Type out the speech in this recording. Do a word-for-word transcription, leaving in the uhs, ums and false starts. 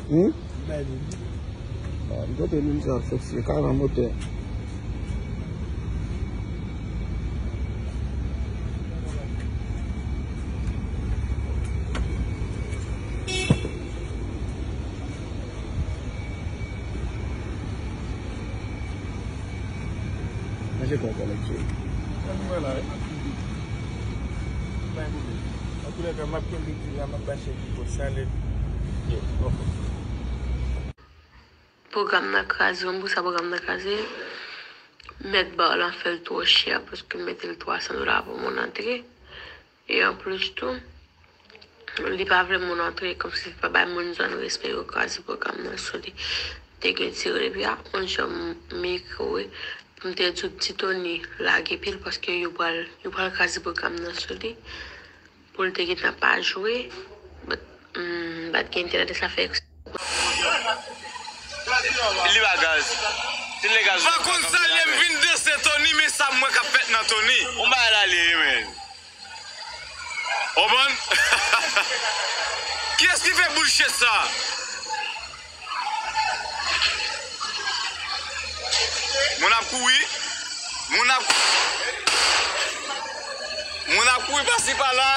Hmm? Ah, m tande moun sa ap soti karan motè. Manje kòkòlèt yo. Ann wè la, wi. Bay move. Antoulèka, m ap kenbe di la, m ap ba chèf li post. Salè. Yo, ok. Pwogram nan kraze, konn pou sa pwogram nan kraze. Mèt ba w lan fè l twò chè, paske l mete l twa san dola pou moun antre. E anplis tou, li pa vle moun antre, kòmsi li pa bay moun zòn respè, yo kraze pwogram nan sou li. Te gen ti rele, epi a, yon jan m ekri pou m te di w Ti Tony lage pye l, paske yo pral, yo pral kraze pwogram nan sou li. Pou l te gentan pa jwe, but, mm, m pa t gen entènèt, sa fè eksprè. Li pa gaz. Si l te gaz, pa konn sa l ye, m vin danse Tony, men sa m wè k ap fèt nan Tony. On bagay la li ye, men. Konprann? Kiyès ki fè bullshit sa? Moun ap kouri. Moun ap, moun ap kouri pase pa la.